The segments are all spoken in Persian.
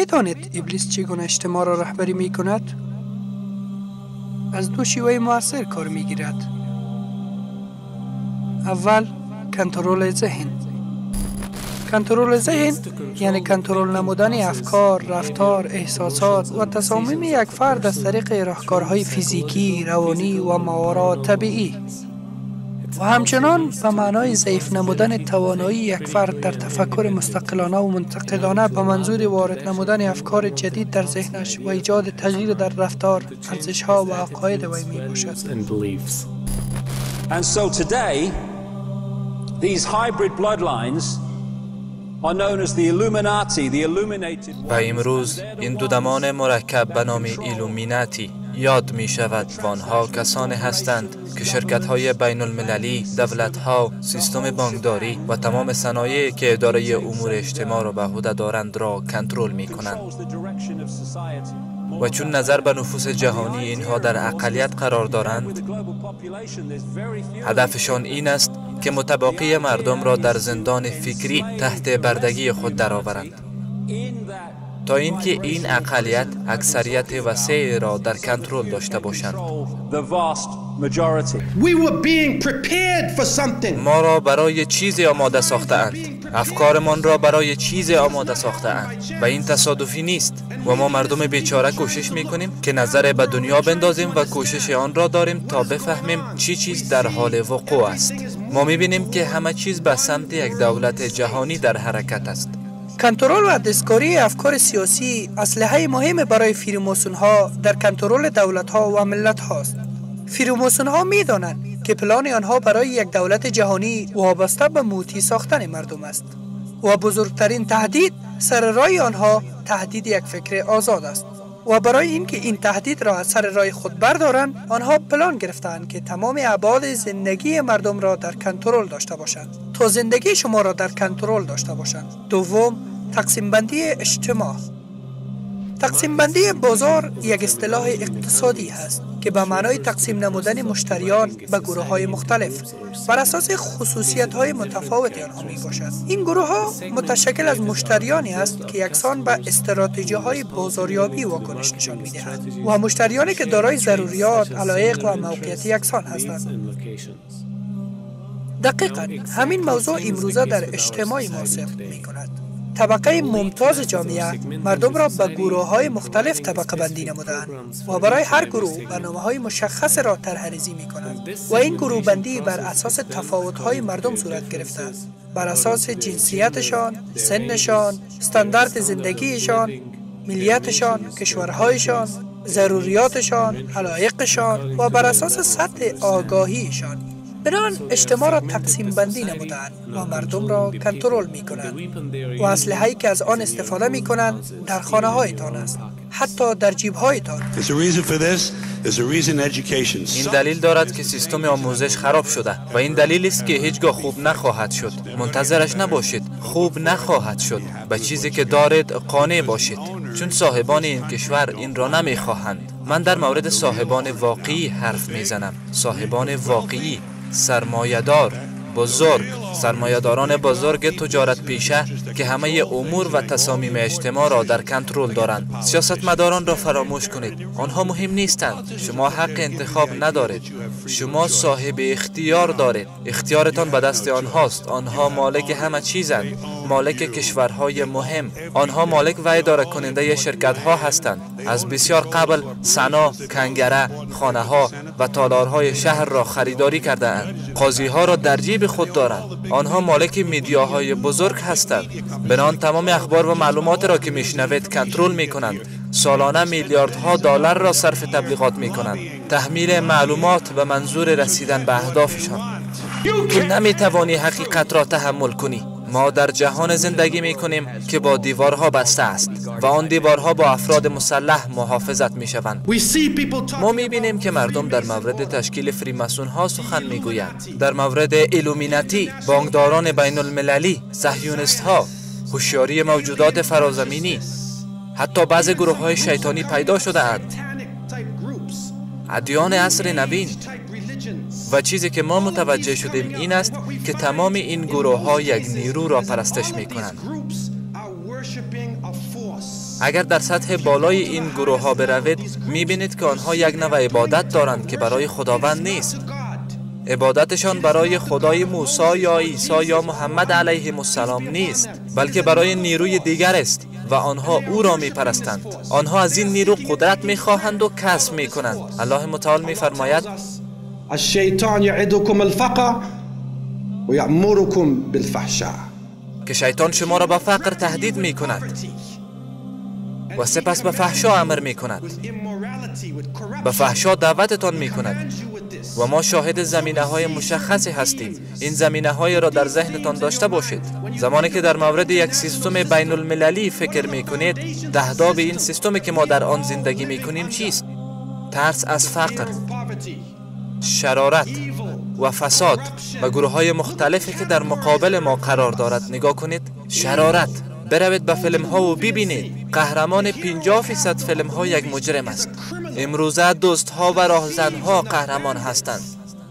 می‌دانید ابلیس چگونه اجتماع را رهبری می‌کند؟ از دو شیوه مؤثر کار می‌گیرد. اول، کنترل ذهن. کنترل ذهن یعنی کنترل نمودن افکار، رفتار، احساسات و تصامیم یک فرد از طریق راهکارهای فیزیکی، روانی و ماورا طبیعی، و همچنان به معنای ضعیف نمودن توانایی یک فرد در تفکر مستقلانه و منتقدانه به منظور وارد نمودن افکار جدید در ذهنش و ایجاد تغییر در رفتار، ارزش‌ها و عقاید وی می‌باشد. And so today, these hybrid bloodlines are known as the Illuminati, the illuminated. و امروز این دودمان مرکب به نام ایلومیناتی یاد می شود و آنها کسانی هستند که شرکت های بین المللی، دولت ها، سیستم بانکداری و تمام صنایع که اداره امور اجتماع را به عهده دارند را کنترل می کنند. و چون نظر به نفوس جهانی اینها در اقلیت قرار دارند، هدفشان این است که متباقی مردم را در زندان فکری تحت بردگی خود درآورند، تا اینکه این اقلیت اکثریت وسیع را در کنترل داشته باشند. ما را برای چیزی آماده ساخته اند، افکارمان را برای چیزی آماده ساخته اند و این تصادفی نیست. و ما مردم بیچاره کوشش میکنیم که نظر به دنیا بندازیم و کوشش آن را داریم تا بفهمیم چی چیز در حال وقوع است. ما میبینیم که همه چیز به سمت یک دولت جهانی در حرکت است. کنترل و دستکاری افکار سیاسی اسلحه مهم برای فریماسون ها در کنترل دولت ها و ملت هاست. فریماسون ها می دانند که پلان آنها برای یک دولت جهانی وابسته به موتی ساختن مردم است و بزرگترین تهدید سر رای آنها تهدید یک فکر آزاد است. و برای اینکه این تهدید را از سر رای خود بردارند، آنها پلان گرفتند که تمام ابعاد زندگی مردم را در کنترل داشته باشند، تا زندگی شما را در کنترل داشته باشند. دوم، تقسیم بندی اجتماع. تقسیم بندی بازار یک اصطلاح اقتصادی است که به معنای تقسیم نمودن مشتریان به گروه های مختلف بر اساس خصوصیت های متفاوت آنها می باشد. این گروه ها متشکل از مشتریانی است که یکسان به استراتژی های بازاریابی واکنش نشان می دهند و مشتریانی که دارای ضروریات، علایق و موقعیت یکسان هستند. دقیقاً همین موضوع امروزه در اجتماع ما صدق می کند. طبقه ممتاز جامعه مردم را به گروه های مختلف طبقه بندی نمودند و برای هر گروه برنامه های مشخص را طرح ریزی می کنند و این گروه بندی بر اساس تفاوت های مردم صورت گرفته است، بر اساس جنسیتشان، سنشان، استاندارد زندگیشان، ملیتشان، کشورهایشان، ضروریاتشان، علایقشان و بر اساس سطح آگاهیشان. بنان اجتماع را تقسیم بندی نمودند و مردم را کنترل می کنند و اسلحه‌ای که از آن استفاده می کنند در خانه هایتان است، حتی در جیب هایتان. این دلیل دارد که سیستم آموزش خراب شده و این دلیل است که هیچگاه خوب نخواهد شد. منتظرش نباشید، خوب نخواهد شد. به چیزی که دارید قانع باشید، چون صاحبان این کشور این را نمیخواهند. من در مورد صاحبان واقعی حرف میزنم، صاحبان واقعی، سرمایه‌دار بزرگ، سرمایه‌داران بزرگ تجارت پیشه که همه امور و تصامیم اجتماع را در کنترل دارند. سیاستمداران را فراموش کنید، آنها مهم نیستند. شما حق انتخاب ندارید، شما صاحب اختیار دارید. اختیارتان به دست آنهاست. آنها مالک همه چیزند، مالک کشورهای مهم. آنها مالک و اداره کننده شرکت ها هستند. از بسیار قبل سنا، کنگره، خانه ها و تالارهای شهر را خریداری کرده اند. قاضی ها را در جیب خود دارند. آنها مالک میدیاهای بزرگ هستند. بنان تمام اخبار و معلومات را که میشنوید کنترل میکنند. سالانه میلیاردها دلار را صرف تبلیغات میکنند. تحمیل معلومات به منظور رسیدن به اهدافشان. تو نمیتوانی حقیقت را تحمل کنی. ما در جهان زندگی می کنیم که با دیوارها بسته است و آن دیوارها با افراد مسلح محافظت می شوند. ما می بینیم که مردم در مورد تشکیل فریماسون ها سخن می گویند، در مورد ایلومیناتی، بانکداران بین المللی، صهیونیست ها، هوشیاری موجودات فرازمینی. حتی بعض گروه های شیطانی پیدا شده اند. ادیان عصر نوین. و چیزی که ما متوجه شدیم این است که تمام این گروه ها یک نیرو را پرستش می کنند. اگر در سطح بالای این گروه ها بروید، میبینید که آنها یک نوع عبادت دارند که برای خداوند نیست. عبادتشان برای خدای موسی یا عیسی یا محمد علیهم السلام نیست، بلکه برای نیروی دیگر است و آنها او را میپرستند. آنها از این نیرو قدرت میخواهند و کسب میکنند. الله متعال میفرماید: الشیطان یعدکم الفقر و یأمرکم بالفحشاء، که شیطان شما را به فقر تهدید میکند و سپس به فحشا امر میکند، به فحشا دعوتتان میکند. و ما شاهد زمینه های مشخصی هستیم. این زمینه های را در ذهنتان داشته باشید. زمانی که در مورد یک سیستم بین المللی فکر میکنید، تهداب این سیستمی که ما در آن زندگی میکنیم چیست؟ ترس از فقر، شرارت و فساد و گروه های مختلفی که در مقابل ما قرار دارد. نگاه کنید، شرارت. بروید به فیلم ها و ببینید قهرمان 50% فیلم ها یک مجرم است. امروزه دوست ها و راهزن ها قهرمان هستند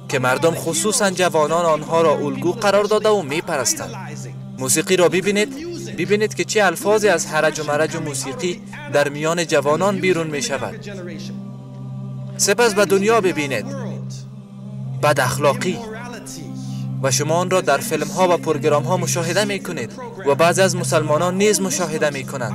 که مردم خصوصا جوانان آنها را الگو قرار داده و میپرستند. موسیقی را ببینید، ببینید که چه الفاظی از هرج و مرج و موسیقی در میان جوانان بیرون می شود. سپس به دنیا ببینید، بد اخلاقی، و شما آن را در فیلم ها و پروگرام ها مشاهده می کنید و بعضی از مسلمانان نیز مشاهده می کنند.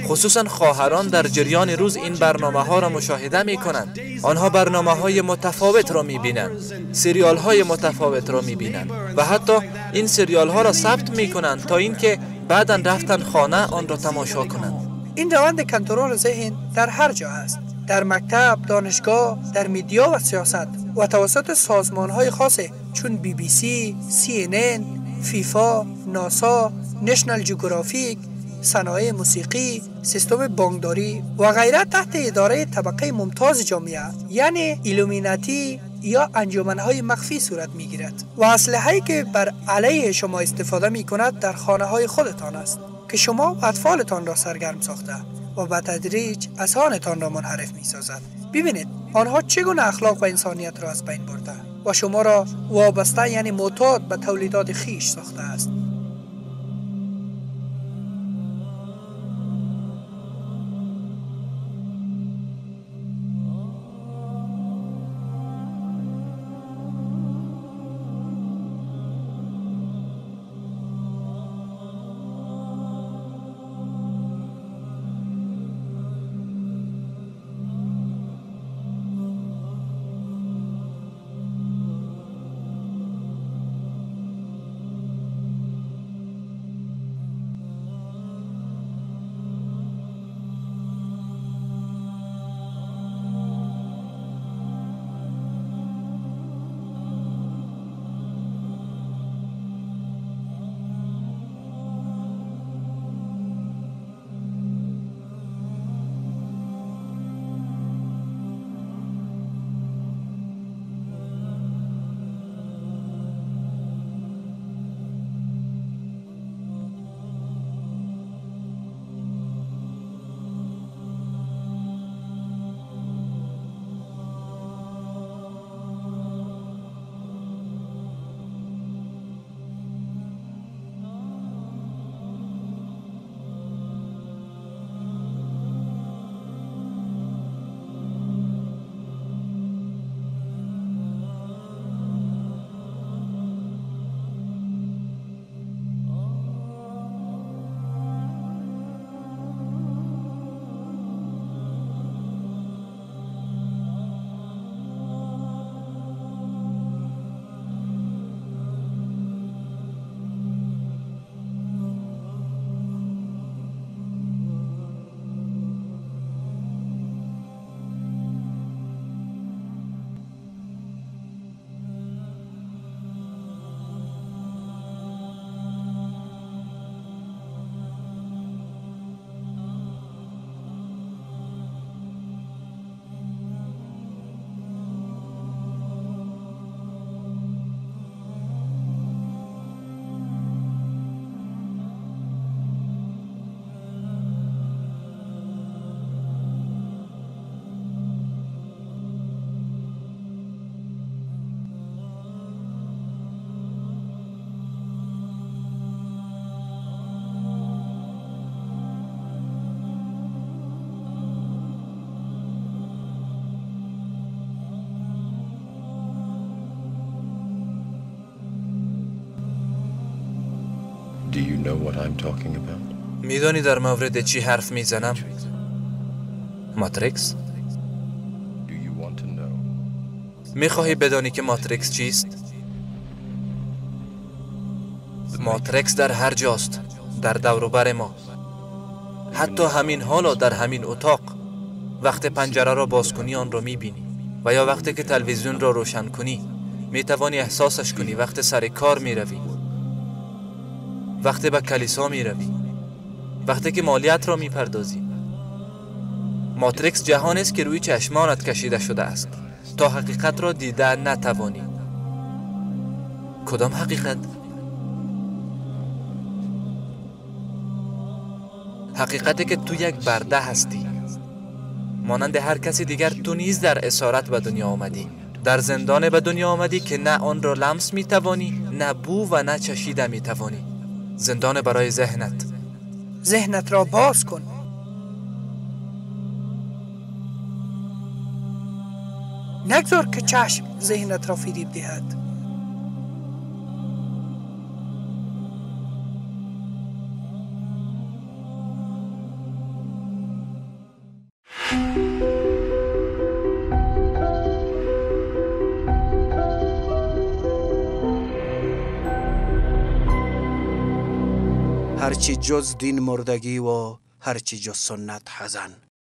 خصوصا خواهران در جریان روز این برنامه ها را مشاهده می کنند. آنها برنامه های متفاوت را می بینند، سریال های متفاوت را می بینند و حتی این سریال ها را ثبت می کنند تا اینکه بعداً رفتن خانه آن را تماشا کنند. این روند کنترل ذهن در هر جا است، در مکتب، دانشگاه، در media و سیاست و توسط سازمان های خاص چون BBC، CNN، فیفا، ناسا، نشنال جیوگرافیک، صنایع موسیقی، سیستم بانکداری و غیره تحت اداره طبقه ممتاز جامعه یعنی ایلومیناتی یا انجمن‌های مخفی صورت می‌گیرد و اسلحه‌ای که بر علیه شما استفاده می‌کند در خانه‌های خودتان است که شما و اطفالتان را سرگرم ساخته و به تدریج اذهانتان را منحرف می‌سازد. ببینید آنها چگونه اخلاق و انسانیت را از بین برده و شما را وابسته یعنی معتاد به تولیدات خیش ساخته است. Do you know what I'm talking about? میدانی در مورد چی حرف میزنم؟ ماتریکس؟ Do you want to know? میخواهی بدانی که ماتریکس چیست؟ ماتریکس در هر جاست، در دور و بر ما، حتی همین حالا در همین اتاق. وقتی پنجره را باز کنی آن را میبینی، و یا وقتی که تلویزیون را روشن کنی میتوانی احساسش کنی. وقتی سر کار میروی، وقتی به کلیسا میروی، وقتی که مالیت را میپردازی. ماتریکس جهان است که روی چشمانت کشیده شده است تا حقیقت را دیده نتوانی. کدام حقیقت؟ حقیقتی که تو یک برده هستی. مانند هر کسی دیگر تو نیز در اسارت به دنیا آمدی، در زندان به دنیا آمدی که نه آن را لمس میتوانی، نه بو و نه چشیده میتوانی. زندان برای ذهنت. ذهنت را باز کن. نگذار که چشم ذهنت را فریب دهد. هرچی جز دین مردگی و هرچی جز سنت حزن.